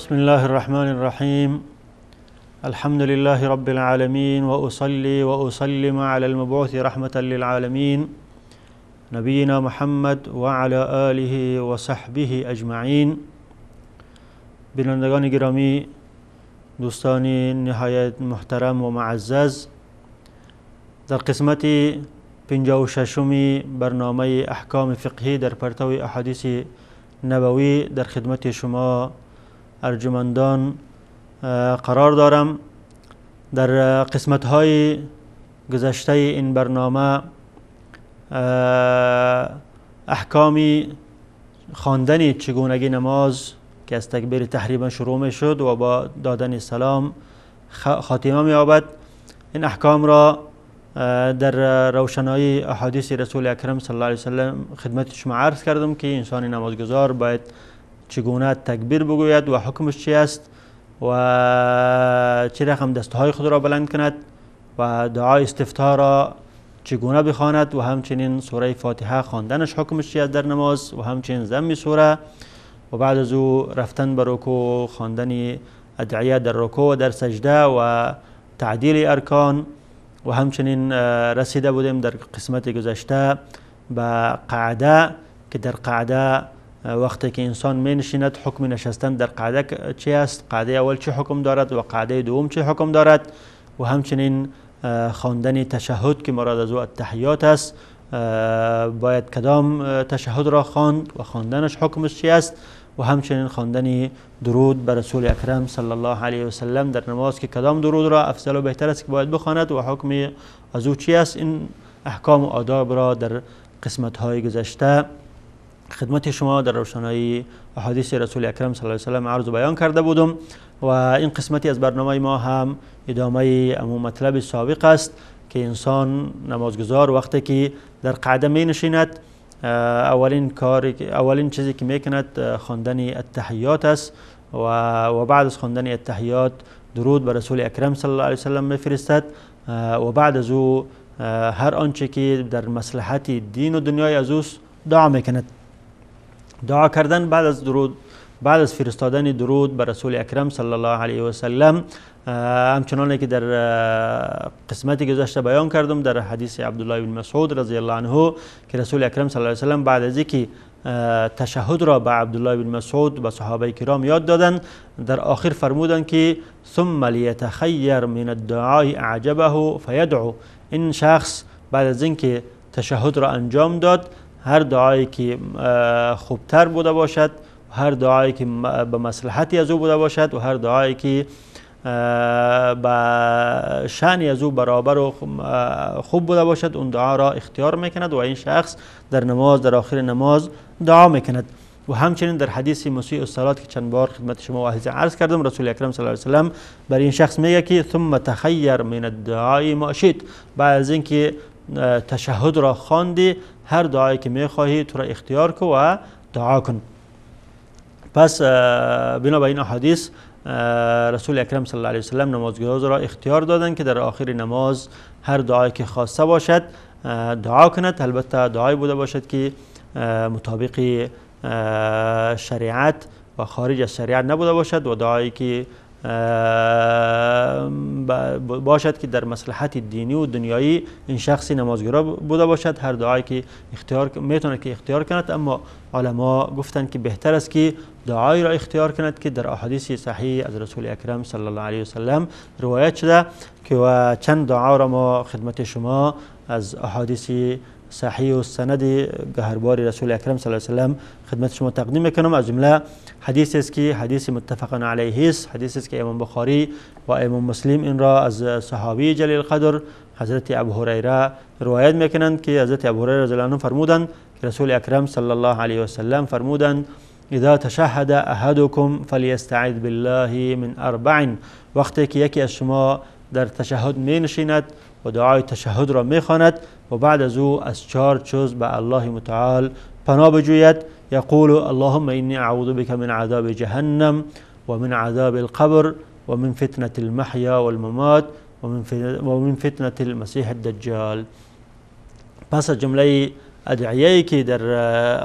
بسم الله الرحمن الرحیم. الحمد لله رب العالمین و اصلی و اسلم علی المبعوث رحمة للعالمین نبینا محمد و علی آله و صحبه اجمعین. بینندگان گرامی، دوستان نهایت محترم و معزز، در قسمت 56 برنامه احکام فقهی در پرتو احادیث نبوی در خدمت شما ارجمندان قرار دارم. در قسمت های گذشته این برنامه احکام خواندن چگونگی نماز که از تکبیر تحریما شروع می شد و با دادن سلام خاتمه می یابد، این احکام را در روشنایی احادیث رسول اکرم صلی الله علیه وسلم خدمت شما عرض کردم که انسان نمازگزار باید چگونه تکبیر بگوید و حکمش چی است و چه رقم دستهای خود را بلند کند و دعای استفتاح را چگونه بخواند و همچنین سوره فاتحه خواندنش حکمش چی است در نماز و همچنین ضم سوره و بعد از او رفتن به رکوع، خواندن ادعیه در رکوع و در سجده و تعدیل ارکان و همچنین رسیده بودیم در قسمت گذشته به قعده که در قعده وقتی که انسان می نشیند حکم نشستن در قعده چی است، قعده اول چه حکم دارد و قعده دوم چه حکم دارد و همچنین خواندن تشهد که مراد از او التحیات است، باید کدام تشهد را خواند و خواندنش حکمش چی است و همچنین خواندن درود بر رسول اکرم صلی الله علیه و سلم در نماز که کدام درود را افضل و بهتر است که باید بخواند و حکم از او چی است. این احکام و آداب را در قسمت های گذشته خدمت شما در روشنایی احادیث رسول اکرم صلی الله علیه و سلم عرض و بیان کرده بودم و این قسمتی از برنامه ما هم ادامه امو مطلب سابق است که انسان نمازگزار وقتی که در قعده می نشیند اولین چیزی که میکند خواندن التحیات است و بعد از خواندن التحیات درود بر رسول اکرم صلی الله علیه و سلم میفرستد و بعد از او هر آنچه که در مصلحت دین و دنیای از اوست دعا میکند. دعا کردن بعد از درود، بعد از فرستادن درود بر رسول اکرم صلی الله علیه و سلم، همچنان که در قسمت گذشته بیان کردم در حدیث عبدالله بن مسعود رضی الله عنه که رسول اکرم صلی الله علیه و سلم بعد از اینکه تشهد را به عبدالله بن مسعود و صحابه کرام یاد دادند، در آخر فرمودند که ثم لیتخیر من الدعاء اعجبه فیدعو. این شخص بعد از اینکه تشهد را انجام داد، هر دعایی که خوبتر بوده باشد، هر دعایی که به مصلحتی از او بوده باشد و هر دعایی که به شأنی از او برابر و خوب بوده باشد، اون دعا را اختیار میکند و این شخص در نماز، در آخر نماز دعا میکند. و همچنین در حدیث مسیء الصلاة که چند بار خدمت شما و عرض کردم، رسول اکرم صلی الله علیه و سلم بر این شخص میگه که ثم تخیر من الدعاء ما شئت. بعد از اینکه تشهد را خواندی، هر دعایی که میخواهی تو را اختیار کن و دعا کن. پس بنا به این احادیث رسول اکرم صلی الله علیه و سلم نمازگزار را اختیار دادند که در آخر نماز هر دعایی که خواسته باشد دعا کند، البته دعایی بوده باشد که مطابق شریعت و خارج از شریعت نبوده باشد و دعایی که باشد که در مصلحت دینی و دنیایی این شخص نمازگرا بوده باشد. هر دعایی که اختیار میتونه که اختیار کند، اما علما گفتند که بهتر است که دعایی را اختیار کند که در احادیث صحیح از رسول اکرم صلی الله علیه و سلم روایت شده که و چند دعا را ما خدمت شما از احادیث صحیح و سند گهربار رسول اکرم صلی الله علیه و سلم خدمت شما تقدیم میکنم. از جمله حدیث است که حدیث متفق علیه است، حدیث است که امام بخاری و امام مسلم این را از صحابی جلیل قدر حضرت ابو هریره روایت میکنند که حضرت ابو هریره رضی الله عنه فرمودند که رسول اکرم صلی الله علیه و سلم فرمودند اذا تشهد احدكم فلیستعذ بالله من اربع. وقتی که یکی از شما در تشهد می نشیند و دعای تشهد را می خواند و بعد از او از چهار چیز به الله متعال پناه بجوید، یقول اللهم اینی اعوذ بک من عذاب جهنم و من عذاب القبر و من فتنة المحیا والممات و من فتنة المسیح الدجال. پس از جمله ادعیه‌ای که در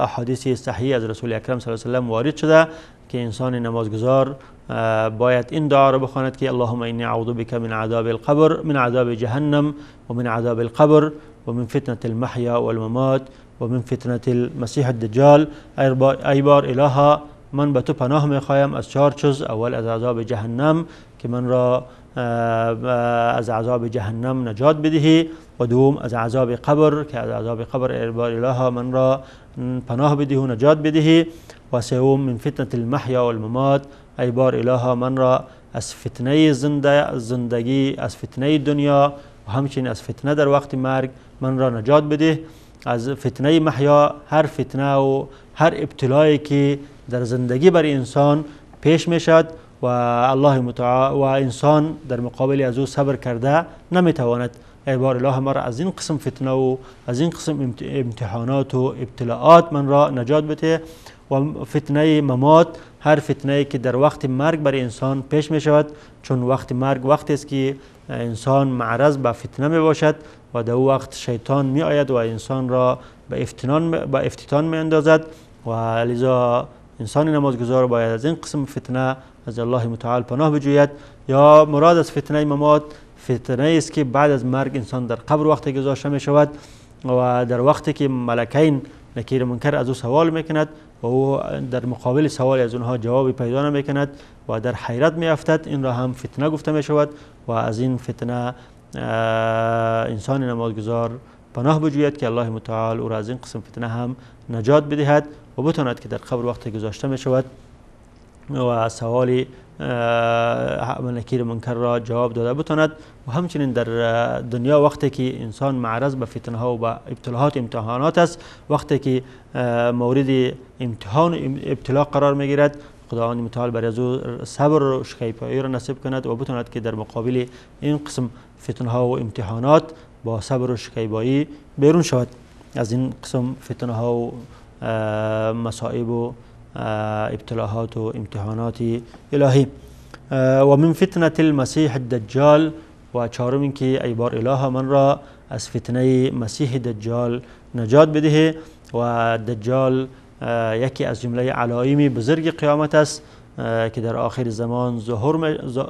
احادیث صحیح از رسول اکرم صلی الله علیه و سلم وارد شده که انسان نمازگزار باید این دعا را بخواند که اللهم انی اعوذ بک من عذاب القبر، من عذاب جهنم و من عذاب القبر و من فتنة المحیا والممات و من فتنة المسیح الدجال. ای بار الها، من به تو پناه میخوایم از چهار چیز: اول از عذاب جهنم که من را از عذاب جهنم نجات بدهی، و دوم از عذاب قبر که از عذاب قبر ای بار الها من را پناه بدهی و نجات بدهی، و سوم من فتنة المحیا والممات، ای بار الها من را از فتنه زندگی، از فتنه دنیا و همچنین از فتنه در وقت مرگ من را نجات بده. از فتنه محیا، هر فتنه و هر ابتلایی که در زندگی برای انسان پیش می شد و الله متعال و انسان در مقابل از او صبر کرده نمیتواند، ای بار اله ما را از این قسم فتنه و از این قسم امتحانات و ابتلاعات من را نجات بده. و فتنه ممات، هر فتنه که در وقت مرگ برای انسان پیش می شود، چون وقت مرگ وقتی است که انسان معرض به فتنه می باشد و در او وقت شیطان می آید و انسان را به افتتان می اندازد و لذا انسان نمازگزار باید از این قسم فتنه از الله متعال پناه بجوید. یا مراد از فتنه ممات فتنه است که بعد از مرگ انسان در قبر وقتی گذاشته می شود و در وقتی که ملکین نکیر منکر از او سوال میکند و او در مقابل سوال از اونها جوابی پیدا نمیکند و در حیرت میافتد، این را هم فتنه گفته می شود و از این فتنه انسان نمازگزار پناه بجوید که الله متعال او را از این قسم فتنه هم نجات بدهد و بتواند که در قبر وقتی گذاشته می شود و سوال نکیر منکر را جواب داده بتواند. و همچنین در دنیا وقتی که انسان معرض به فتنه ها و به ابتلاعات امتحانات است، وقتی که مورد امتحان و ابتلا قرار میگیرد، خداوند متعال برای از او صبر و شکیبایی را نصیب کند و بتواند که در مقابل این قسم فتنه ها و امتحانات با صبر و شکیبایی بیرون شود از این قسم فتنه ها و مصائب و ابتلاعات و امتحانات الهی. و من فتنة المسیح الدجال، و چهارم این که ای بار اله من را از فتنه مسیح دجال نجات بده. و دجال یکی از جمله علایم بزرگ قیامت است که در آخر زمان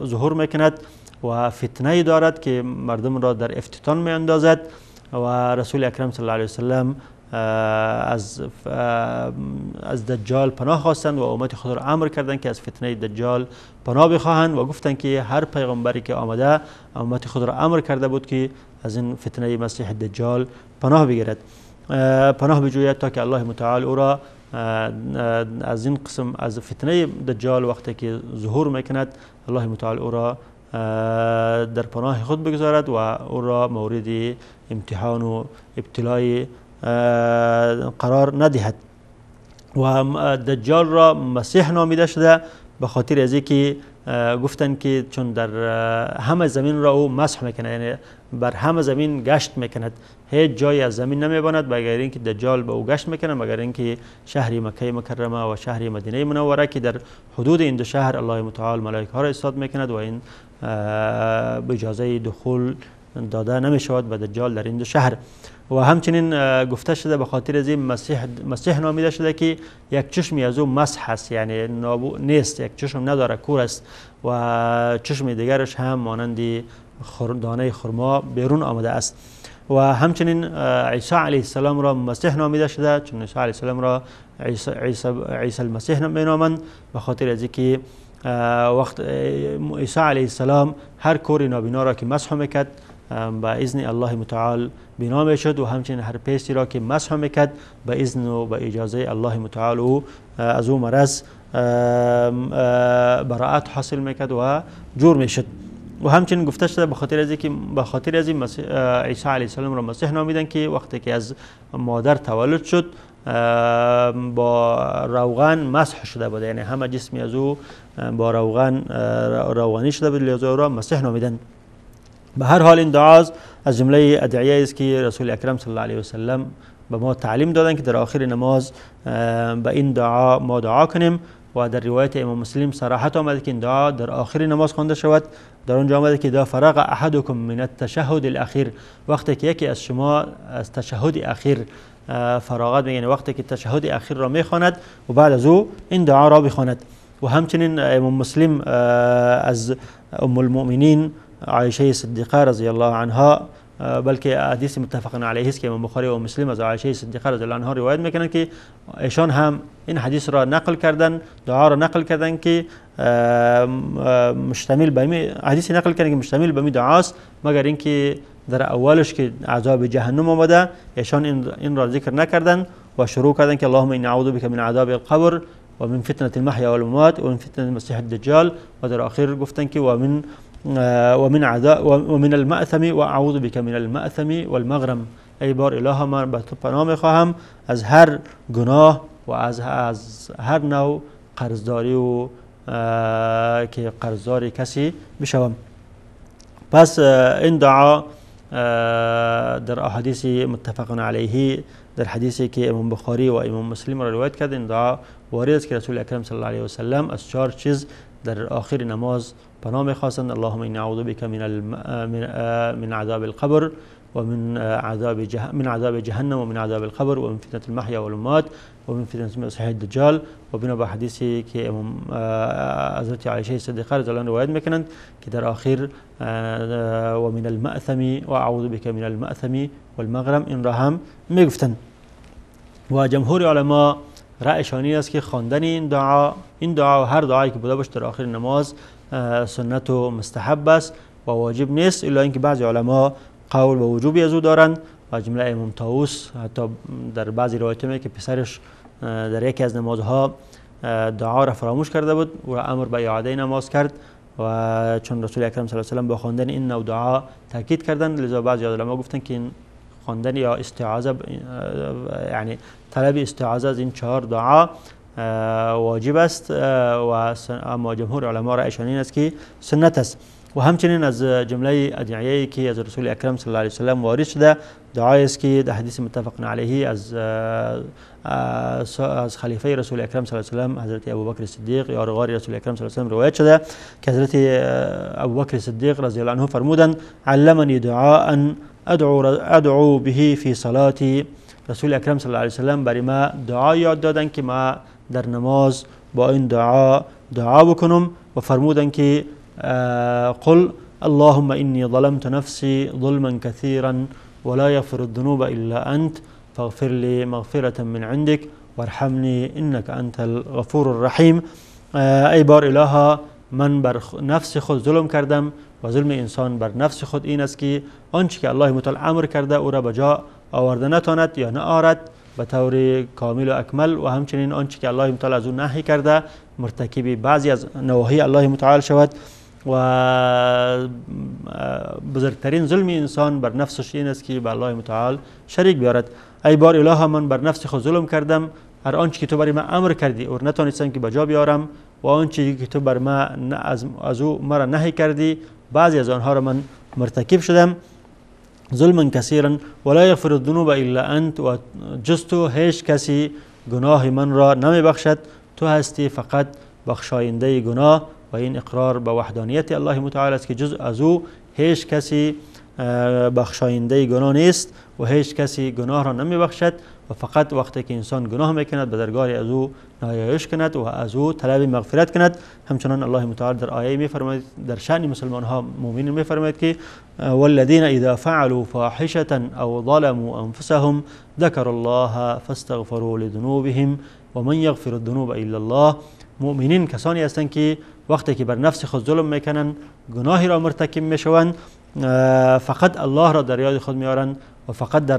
ظهور میکند و فتنه دارد که مردم را در افتتان می اندازد. و رسول اکرم صلی الله علیه وسلم از دجال پناه خواستند و امت خود را امر کردند که از فتنه دجال پناه بخواهند و گفتند که هر پیغمبری که آمده امت خود را امر کرده بود که از این فتنه مسیح دجال پناه بگیرد، پناه بجوید تا که الله متعال او را از این قسم از فتنه دجال وقتی که ظهور میکند الله متعال او را در پناه خود بگذارد و او را مورد امتحان و ابتلای قرار ندهد. و دجال را مسیح نامیده شده به خاطر از اینکه گفتن که چون در همه زمین را او مسح میکنه، یعنی بر همه زمین گشت میکند، هیچ جایی از زمین نمیباند مگر اینکه دجال به او گشت میکنه، مگر اینکه شهر مکه مکرمه و شهر مدینه منوره که در حدود این دو شهر الله متعال ملائکه ها را ایستاد میکند و این به اجازه دخول داده نمیشود به دجال در این دو شهر. و همچنین گفته شده به خاطر از این مسیح نامیده شده که یک چشمی از او مسح است، یعنی نیست، یک چشم نداره، کور است و چشم دیگرش هم مانند دانه خرما بیرون آمده است. و همچنین عیسی علیه السلام را مسیح نامیده شده، چون عیسی علیه السلام را عیسی المسیح مینامند به خاطر از اینکه وقت عیسی علیه السلام هر کور نابینا را که مسح میکرد با اذن الله متعال بینا میشد و همچنین هر پیسی را که مسح میکرد به اذن و به اجازه الله متعال او از او مرض براءت حاصل میکرد و جور میشد. و همچنین گفته شده به خاطر از اینکه به خاطر از این عیسی علیه السلام را مسیح نامیدن که وقتی که از مادر تولد شد با روغن مسح شده بود، یعنی همه جسمی از او با روغن روغنی شده بود، لذا او را مسیح نامیدن. به هر حال این دعا از جمله ادعیه است که رسول اکرم صلی الله علیه و سلم به ما تعلیم دادن که در آخر نماز به این دعا ما دعا کنیم. و در روایت امام مسلم صراحت آمده که این دعا در آخر نماز خوانده شود. در آنجا آمده که اذا فرغ احدکم من التشهد الاخیر، وقتی که یکی از شما از تشهد اخیر فراغت میگه، یعنی وقتی که تشهد اخیر را میخواند و بعد از او این دعا را بخواند. و همچنین امام مسلم از ام المؤمنین عایشه صدیقه رضی الله عنها، بلکه حدیث متفق علیه است که امام بخاری و مسلم از عایشه صدیقه رضی الله عنها روایت میکنند که ایشان هم این حدیث را نقل کردن، دعا را نقل کردن که مشتمل به حدیث نقل کردن که مشتمل به می دعاست، مگر اینکه در اولش که عذاب جهنم آمده ایشان این را ذکر نکردن و شروع کردن که اللهم انی اعوذ بک من عذاب القبر و من فتنة المحیا والممات و من فتنة المسیح الدجال، و در آخر گفتن که و من عذاب و من المأثم و اعوذ بک من المأثم والمغرم. ای بار اله من به تو پناه میخواهم از هر گناه و از هر نوع قرضداری و که قرضدار کسی بشوم. پس این دعا در احادیث متفق علیه، در حدیثی که امام بخاری و امام مسلم را روایت کرد، این دعا وارد است که رسول اکرم صلی الله علیه و سلم از چهار چیز در آخر نماز پناه میخواستند: اللهم انی اعوذ بک من عذاب القبر و من عذاب جهنم و من عذاب القبر و من فتنة المحیا والممات و من فتنة المسیح الدجال. و بنا به حدیثی که امام حضرت عایشه صدیقه رضی الله عنها روایت میکنند که در آخر و من المأثم و اعوذ بک من المأثم والمغرم، این را هم میگفتند. و جمهور علما رأیشان این است که خواندن این دعا و هر دعایی که بوده باشه در آخر نماز سنت و مستحب است و واجب نیست، الا اینکه بعضی علما قول به وجوبی از او دارند و جمله امام طاووس حتی در بعضی روایت میگه که پسرش در یکی از نمازها دعا را فراموش کرده بود و امر به اعاده نماز کرد و چون رسول اکرم صلی الله علیه و سلم با خواندن این نوع دعا تاکید کردند، لذا بعضی علما گفتند که این خواندن یا استعاذه، یعنی طلب استعاذه از این چهار دعا واجب است، و اما جمهور علما رأیشان این است که سنت است. و همچنین از جمله ادعیه‌ای که از رسول اکرم صلی الله علیه و سلم وارد شده دعایی است که در حدیث متفق علیه از خلیفه رسول اکرم صلی الله علیه و سلم حضرت ابوبکر صدیق یا غار رسول اکرم صلی الله علیه و سلم روایت شده که حضرت ابوبکر صدیق رضی الله عنه فرمودند: علمنی دعاء ادعو به فی صلاتی. رسول اکرم صلی الله علیه و سلم برای ما دعا یاد دادن که ما در نماز با این دعا بکنم و فرمودند که قل اللهم إني ظلمت نفسي ظلما كثيرا ولا يغفر الذنوب إلا أنت فاغفر لي مغفرة من عندك وارحمني إنك أنت الغفور الرحیم. ای بار الها، من بر نفس خود ظلم کردم و ظلم انسان بر نفس خود این است که آنچه که الله متعال امر کرده او را به جا آورده نتاند یا نآرد به طور کامل و اکمل، و همچنین آنچه که الله متعال از او نهی کرده مرتکب بعضی از نواهی الله متعال شود. و بزرگترین ظلم انسان بر نفسش این است که به الله متعال شریک بیارد. ای بار اله، من بر نفس خود ظلم کردم، هر آنچه که تو برای من امر کردی او نتانستم که به جا بیارم و آنچه که تو بر من از او مرا نهی کردی بعضی از آنها را من مرتکب شدم. ظلما کثیرا ولا یغفر الذنوب الا انت، و جز تو هیچ کسی گناه من را نمی بخشد، تو هستی فقط بخشاینده گناه. و این اقرار به وحدانیت الله متعال است که جز از او هیچ کسی بخشاینده گناه نیست و هیچ کسی گناه را نمی بخشد و فقط وقتی که انسان گناه میکند به درگاه از او نیایش کند و از او طلب مغفرت کند. همچنان الله متعال در آیه میفرماید در شأن مسلمان ها مؤمنین میفرماید که والذین اذا فعلوا فاحشة او ظلموا انفسهم ذکروا الله فاستغفروا لذنوبهم ومن یغفر الذنوب الا الله. مؤمنین کسانی هستند که وقتی که بر نفس خود ظلم میکنند، گناهی را مرتکب میشوند، فقط الله را در یاد خود میارند و فقط در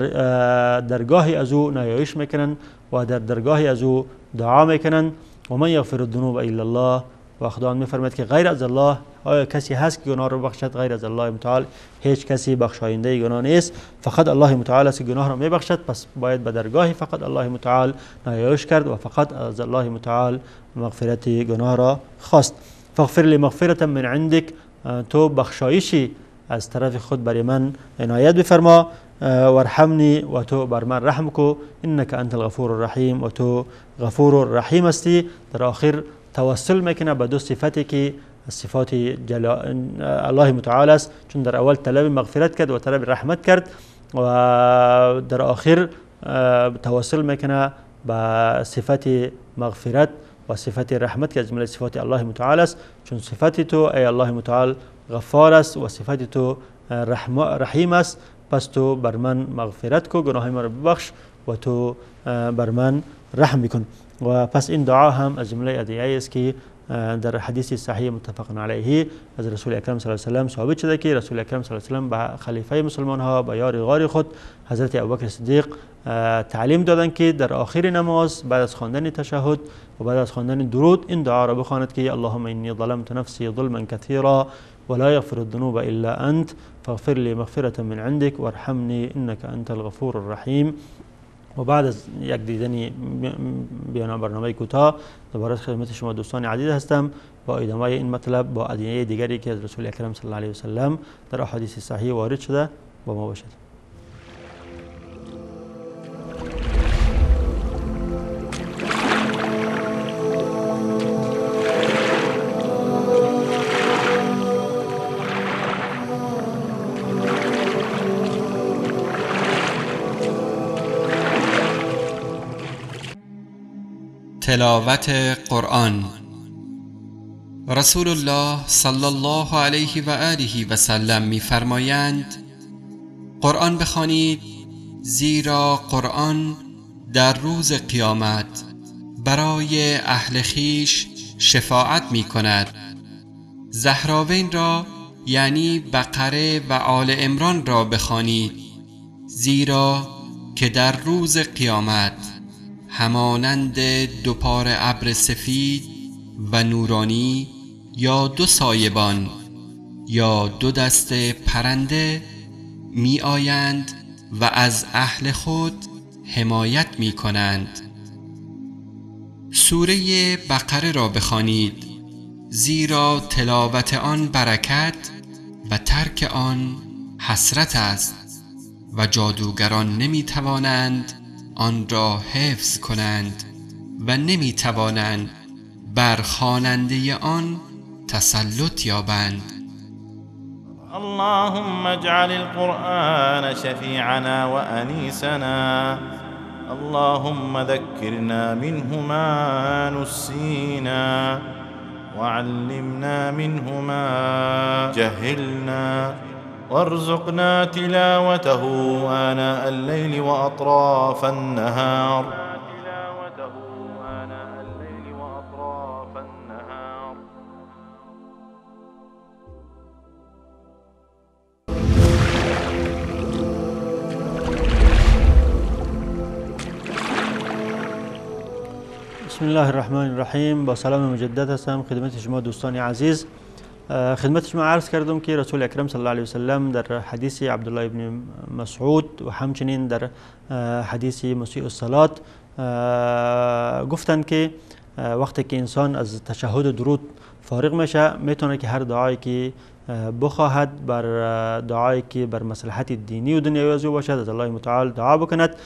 درگاه از او نیایش میکنند و در درگاه از او دعا میکنند. و من یغفر الذنوب الا الله، و خداوند میفرماید که غیر از الله آیا کسی هست که گناه را بخشد؟ غیر از الله متعال هیچ کسی بخشاینده گناه نیست، فقط الله متعال است که گناه را میبخشد. پس باید به درگاه فقط الله متعال نیایش کرد و فقط از الله متعال مغفرت گناه را خواست. فاغفر لی مغفرة من عندک، تو بخشایشی از طرف خود برای من عنایت بفرما، وارحمنی و تو بر من رحم کو، انک انت الغفور الرحیم، و تو غفور الرحیم هستی. در آخر توسل میکنه به دو صفتی که صفات الله متعال است، چون در اول طلب مغفرت کرد و طلب رحمت کرد و در آخر توسل میکنه به صفت مغفرت و صفت رحمت که از جمله صفات الله متعال است، چون صفت تو ای الله متعال غفار است و صفت تو رحیم است، پس تو بر من مغفرت کو، گناه مرا ببخش و تو بر من رحم بکن. و پس این دعا هم از جمله ادعیه است که در حدیث صحیح متفق علیه از رسول اکرم صلی الله علیه و سلم ثابت شده که رسول اکرم صلی الله علیه و سلم به خلیفه مسلمان ها، به یار غار خود حضرت ابوبکر صدیق تعلیم دادند که در آخر نماز بعد از خواندن تشهد و بعد از خواندن درود این دعا را بخواند که اللهم انی ظلمت نفسی ظلما کثیرا ولا یغفر الذنوب الا انت فاغفر لی مغفرة من عندك وارحمنی انك انت الغفور الرحیم. و بعد از یک دیدن بیان برنامه کوتاه دوباره خدمت شما دوستان عزیز هستم با ادامه این مطلب با ادعیه دیگری که از رسول اکرم صلی الله علیه و سلم در احادیث صحیح وارد شده با ما باشد. تلاوت قرآن. رسول الله صلی الله علیه و آله و سلم می‌فرمایند: قرآن بخوانید، زیرا قرآن در روز قیامت برای اهل خویش شفاعت می‌کند. زهراوین را یعنی بقره و آل عمران را بخوانید، زیرا که در روز قیامت همانند دو پاره ابر سفید و نورانی یا دو سایبان یا دو دست پرنده می آیند و از اهل خود حمایت می کنند. سوره بقره را بخوانید، زیرا تلاوت آن برکت و ترک آن حسرت است و جادوگران نمی توانند آن را حفظ کنند و نمی توانند بر خواننده آن تسلط یابند. اللهم اجعل القرآن شفیعنا وأنیسنا، اللهم ذکرنا منه ما نسینا وعلمنا منه ما جهلنا وارزقنا تلاوته آناء الليل وأطراف النهار. بسم الله الرحمن الرحیم. با سلام مجدد هستم خدمت شما دوستان عزیز. خدمت شما عرض کردم که رسول اکرم صلی الله علیه و سلم در حدیث عبدالله ابن مسعود و همچنین در حدیث مسیء الصلات گفتند که وقتی که انسان از تشهد و درود فارغ میشه میتونه که هر دعایی که بخواهد بر دعایی که بر مصلحت دینی و دنیوی از او باشد از الله متعال دعا بکند،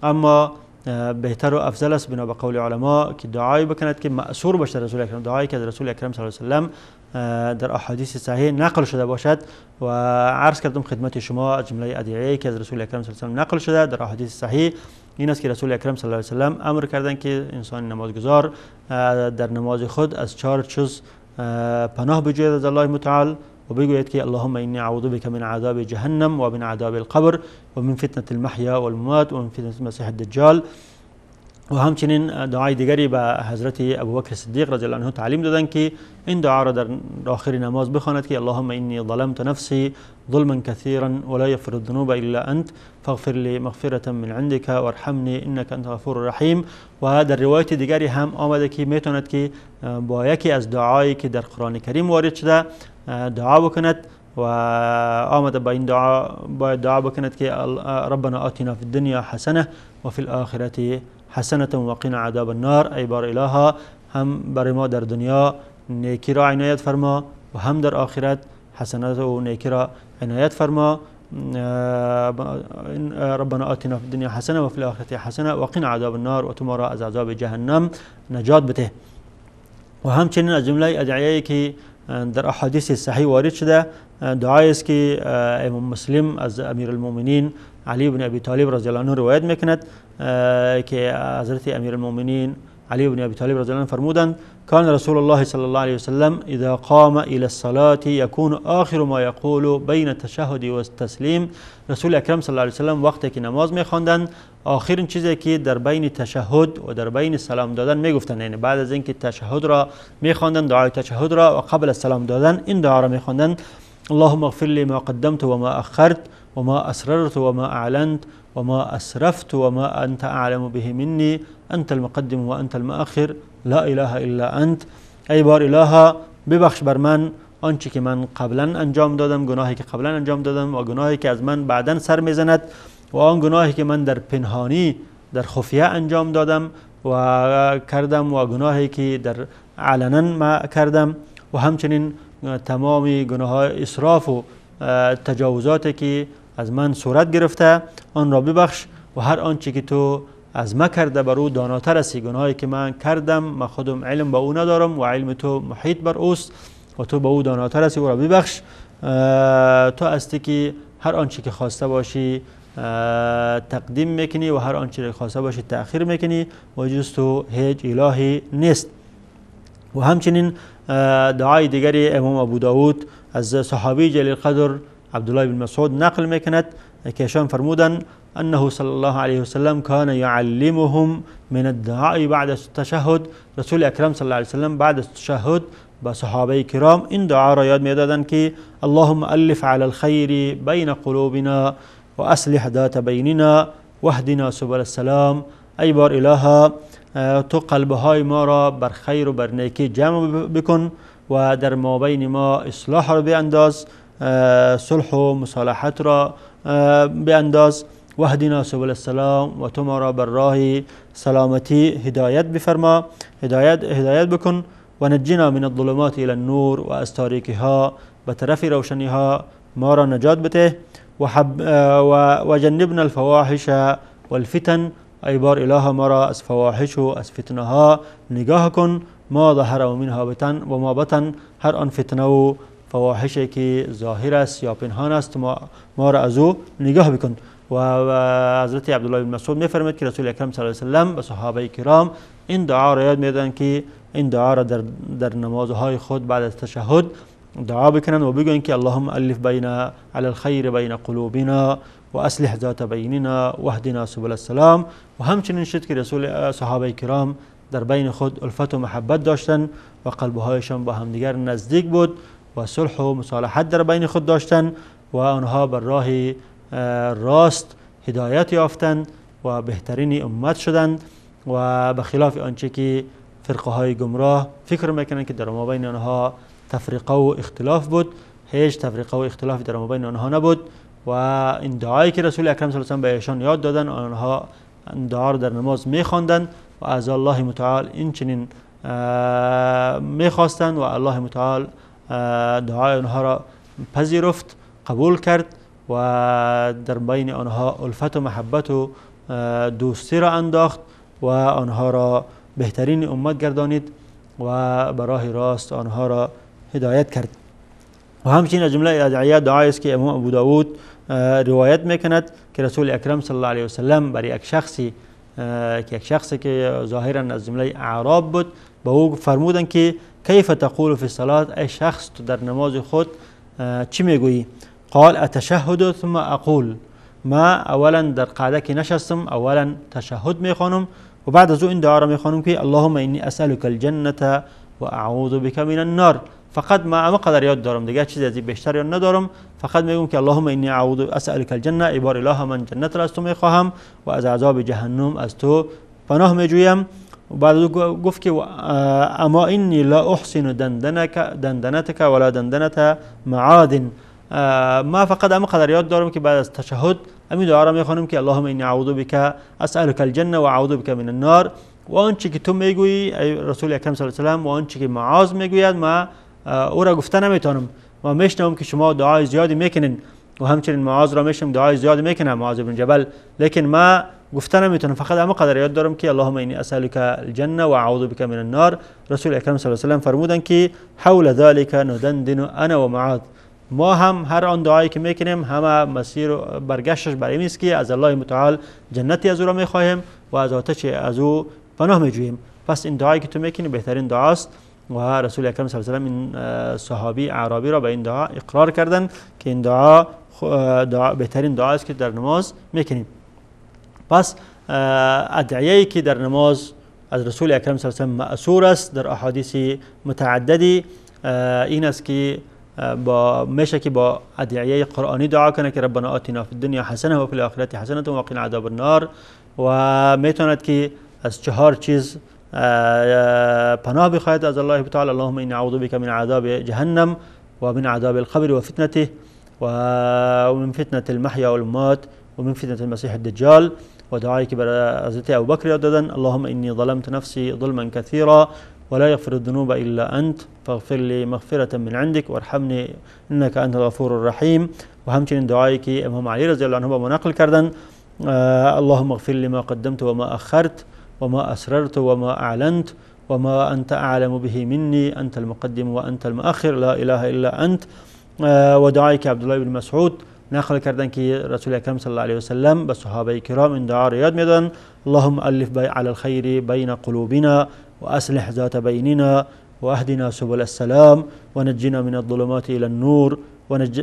اما بهتر و افضل است بنا به قول علما که دعایی بکند که مأثور باشد رسول اکرم، دعایی که از رسول اکرم صلی الله علیه و سلم در احادیث صحیح نقل شده باشد. و عرض کردم خدمت شما از جمله ادعیه که از رسول اکرم صلی الله علیه و سلم نقل شده در احادیث صحیح این است که رسول اکرم صلی الله علیه و سلم امر کردند که انسان نمازگزار در نماز خود از چهار چیز پناه بجوید از الله متعال و بگوید که اللهم اینی اعوذ بک من عذاب جهنم و من عذاب القبر و من فتنة المحیا والممات و من فتنة المسیح الدجال. و همچنین دعای دیگری به حضرت ابوبکر صدیق رضی الله عنه تعلیم دادند که این دعا را در آخر نماز بخواند که اللهم اینی ظلمت نفسی ظلما كثيرا ولا يغفر الذنوب الا انت فاغفر لي مغفرة من عندك وارحمني انك انت الغفور الرحیم. و در روایت دیگری هم آمده که میتواند که با یکی از دعایی که در قرآن کریم وارد شده دعا بکند و آمده با این دعا باید دعا بکند که ربنا آتنا فی الدنیا حسنه و فی الآخرة حسنة وقنا عذاب النار. ای بار الها هم برای ما در دنیا نیکی را عنایت فرما و هم در آخرت حسنات و نیکی را عنایت فرما. ربنا آتنا فی الدنیا حسنه و فی الآخرة حسنه وقنا عذاب النار و تو ما را از عذاب جهنم نجات بده. و همچنین از جمله ادعیه‌ای که در احادیث صحیح وارد شده دعایی است که امام مسلم از امیرالمؤمنین علی بن ابی طالب رضی الله عنه روایت میکند که حضرت امیرالمؤمنین علی بن ابی طالب رضی الله عنه فرمودند کان رسول الله صلی الله علیه وسلم اذا قام الى الصلاة يكون آخر ما يقول بین التشهد والتسلیم. رسول اکرم صلی الله علیه وسلم وقتی که نماز میخواندند آخرین چیزی که در بین تشهد و در بین سلام دادن میگفتند، یعنی بعد از اینکه تشهد را میخواندند، دعای تشهد را و قبل از سلام دادن این دعا را میخواندند: اللهم اغفر لي ما قدمت وما اخرت وما اسررت وما اعلنت وما اسرفت وما انت اعلم به مني انت المقدم وانت المؤخر لا اله الا انت. ای بار الها ببخش بر من آنچه که من قبلا انجام دادم، گناهی که قبلا انجام دادم و گناهی که از من بعدا سر میزند و آن گناهی که من در پنهانی در خفیه انجام دادم و کردم و گناهی که در علنا ما کردم و همچنین تمام گناه های اسراف و تجاوزاتی که از من صورت گرفته آن را ببخش و هر آنچه که تو از ما کرده بر او داناتر هستی. گناهی که من کردم من خودم علم به او ندارم و علم تو محیط بر اوست و تو به او داناتر هستی، او را ببخش. تو هستی که هر آنچه که خواسته باشی تقدیم میکنی و هر آنچه که خواسته باشی تأخیر میکنی و جز تو هیچ الهی نیست. و همچنین دعای دیگری امام ابو داود از صحابی جلیل قدر عبدالله بن مسعود نقل میکند که ایشان فرمودند انه صلی الله علیه وسلم کان یعلمهم من الدعاء بعد التشهد. رسول اکرم صلی الله علیه وسلم بعد از تشهد با صحابه کرام این دعا را یاد میدادند که اللهم الف علی الخیر بین قلوبنا و اصلح ذات بیننا واهدنا سبل السلام. ای بار الها تو قلبهای ما را بر خیر و بر نیکی جمع بکن و در مابین ما اصلاح را بیانداز، صلح و مصالحت را بیانداز. واهدنا سبل السلام و تو ما را بر راه سلامتی هدایت بفرما، هدایت بکن. و نجینا من الظلمات الى النور و از تاریکی ها به طرف روشنی ها ما را نجات بده. و جنبنا الفواحش والفتن. ای بار اله ما را از فواحش و از فتنه ها نگاه کن، ما ظهر و منها بطن و ما بطن، هر آن فتنه و فواحشی که ظاهر است یا پنهان است ما را از او نگاه بکن. و حضرت عبدالله بن مسعود میفرماید که رسول اکرم صلی الله علیه وسلم به صحابه کرام این دعا را یاد میدادند که این دعا را در نمازهای خود بعد از تشهد دعا بکنند و بگویند که اللهم الف بین علی الخیر بین قلوبنا و اصلح ذات بیننا واهدنا سبل السلام. و همچنین شد که رسول صحابه کرام در بین خود الفت و محبت داشتند و قلبهایشان با همدیگر نزدیک بود و صلح و مصالحت در بین خود داشتند و آنها بر راه راست هدایت یافتند و بهترین امت شدند و به خلاف آنچه که فرقه های گمراه فکر میکنند که در مابین آنها تفریقه و اختلاف بود، هیچ تفریقه و اختلافی در مابین آنها نبود. و این دعایی که رسول اکرم صلی الله علیه و به ایشان یاد دادن، آنها این دعا را در نماز میخواندند و از الله متعال این چنین میخواستند و الله متعال دعای آنها را پذیرفت، قبول کرد و در بین آنها الفت و محبت و دوستی را انداخت و آنها را بهترین امت گردانید و به راه راست آنها را هدایت کرد. و همچنین از جمله ادعیه دعایی است که امام ابو داود روایت میکند که رسول اکرم صلی الله علیه وسلم برای یک شخصی که یک شخصی که ظاهرا از جمله اعراب بود به او فرمودند که کیف تقول فی الصلاة، ای شخص تو در نماز خود چی میگویی؟ قال اتشهد ثم اقول. ما اولا در قعده که نشستم اولا تشهد میخوانم و بعد از او این دعا را میخوانم که اللهم انی اسألک الجنة و اعوذ بک من النار. فقط ما اما قدر یاد دارم، دیگه چیزی از این بیشتر یاد ندارم، فقط میگم که اللهم انی اعوذ اسألک الجنة، ای بار اله من جنت را از تو میخواهم و از عذاب جهنم از تو پناه میجویم. و بعد از او گفت که اما انی لا احسن دندنتک ولا دندنت معاد. ما فقط اما قدر یاد دارم که بعد از تشهد همین دعا را میخوانم که اللهم انی اعوذ بک اسألک الجنة و اعوذ بک من النار. و آنچه که تو میگویی ای رسول اکرم صلی الله علیه و سلم و آنچه که معاذ میگوید ما او را گفته نمیتونم و میشنوم که شما دعای زیادی میکنین و همچنین معاذ را میشنم دعای زیادی میکنم، معاذ بن جبل، لیکن ما گفته نمیتونم، فقط اما قدر یاد دارم که اللهم انی اسألک الجنة و اعوذ بک من النار. رسول اکرم صلی الله علیه و سلم فرمودند که حول ذلک ندندن انا و معاذ. ما هم هر آن دعایی که میکنیم همه مسیر برگشتش بر این است که از الله متعال جنتی از او را میخواهیم و از آتش از او پناه میجوییم. پس این دعایی که تو میکنی بهترین دعاست. و رسول اکرم صلی الله علیه و سلم این صحابی اعرابی را به این دعا اقرار کردند که این دعا بهترین دعا است که در نماز میکنیم. پس ادعیه‌ای که در نماز از رسول اکرم صلی الله علیه و سلم مأثور است در احادیث متعددی این است که با میشه که با ادعیه قرآنی دعا کنه که ربنا آتنا فی الدنیا حسنه و فی الاخرة حسنه و قنا عذاب النار، و میتواند که از 4 چیز پناه بخواهد از الله تعالی: اللهم انی اعوذ بک من عذاب جهنم و من عذاب القبر و فتنته و من فتنة المحیا والممات و من فتنة المسیح الدجال. و دعایی که برای حضرت ابوبکر یاد دادن: اللهم انی ظلمت نفسی ظلما کثیرا ولا يغفر الذنوب إلا أنت فاغفر لي مغفرة من عندك وارحمني إنك أنت الغفور الرحيم. و همچنین دعایی که امام علی رضی الله عنه با ما نقل کردن: اللهم اغفر لي ما قدمت وما أخرت وما أسررت وما أعلنت وما أنت أعلم به مني أنت المقدم وأنت المؤخر لا إله إلا أنت. و دعایی که عبدالله بن مسعود نقل کردن که رسول اکرم صلی الله علیه و سلم به صحابه کرام این دعا را یاد میدادن: اللهم ألف على الخير بين قلوبنا وأصلح ذات بيننا وأهدنا سبل السلام ونجنا من الظلمات إلى النور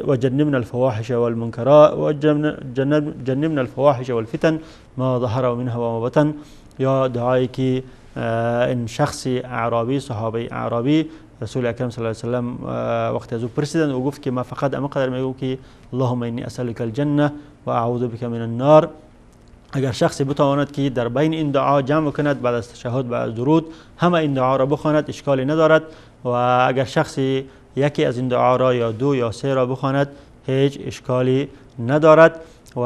وجنبنا الفواحش والمنكرات وجنبنا الفواحش والفتن ما ظهر منها وما بطن. یا دعایی که این شخص اعرابی، صحابه اعرابی، رسول اکرم صلی الله علیه و سلم وقتی از او پرسیدند او گفت که ما فقط اما قدر میگم که اللهم انی اسألک الجنه و اعوذ بک من النار. اگر شخصی بتواند که در بین این دعا جمع کند بعد از تشهد بعد از درود همه این دعا را بخواند اشکالی ندارد، و اگر شخصی یکی از این دعا را یا 2 یا 3 را بخواند هیچ اشکالی ندارد. و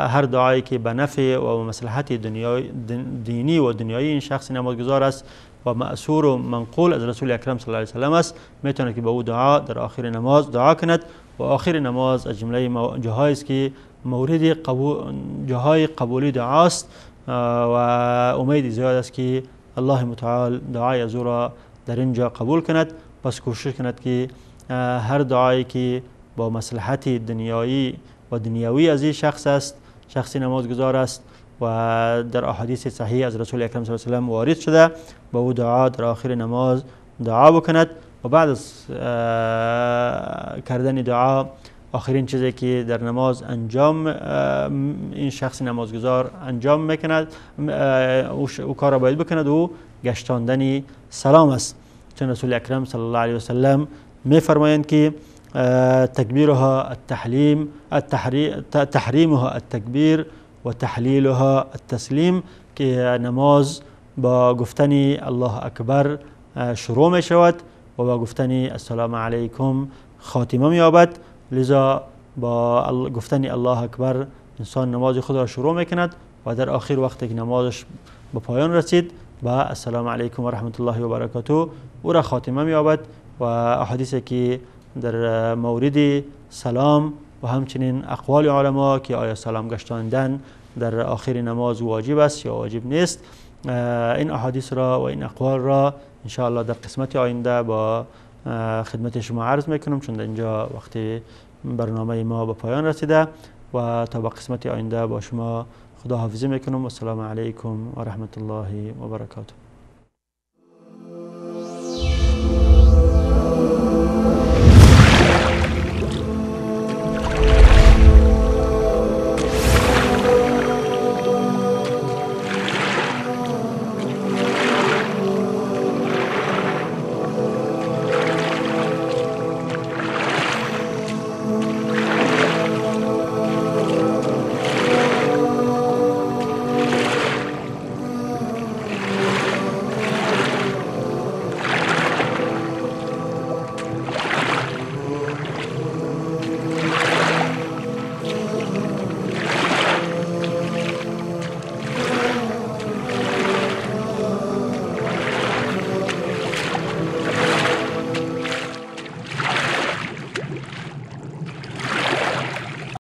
هر دعایی که به نفع و مصلحت دینی و دنیایی این شخص نمازگزار است و مأثور و منقول از رسول اکرم صلی الله علیه و سلم است، میتونه که به او دعا در آخر نماز دعا کند. و آخر نماز از جمله جاهایی است که مورد قبول، جاهای قبولی دعاست و امید زیاد است که الله متعال دعای از او را در اینجا قبول کند. پس کوشش کند که هر دعایی که با مصلحت دنیایی و دنیوی از این شخص است، شخصی نمازگزار است و در احادیث صحیح از رسول اکرم صلی الله علیه و سلم وارد شده، با او دعا در آخر نماز دعا بکند. و بعد از کردن دعا آخرین چیزی که در نماز انجام این شخص نمازگزار انجام میکند، او کار را باید بکند، او گشتاندن سلام است. چون رسول اکرم صلی الله علیه و سلم میفرمایند که تکبیرها التحلیم، تحریمها التکبیر و تحلیلها التسلیم، که نماز با گفتن الله اکبر شروع می شود و با گفتن السلام علیکم خاتمه می یابد. لذا با گفتن الله اکبر انسان نماز خود را شروع می کند و در آخر وقتی که نمازش به پایان رسید با السلام علیکم و رحمت الله و برکاته او را خاتمه می یابد. و احادیثی که در مورد سلام و همچنین اقوال علما که آیا سلام گشتاندن در آخر نماز واجب است یا واجب نیست، این احادیث را و این اقوال را انشاءالله در قسمت آینده با خدمت شما عرض میکنم، چون در اینجا وقتی برنامه ما به پایان رسیده و تا با قسمت آینده با شما خداحافظی میکنم. و السلام علیکم و رحمت الله و برکاته.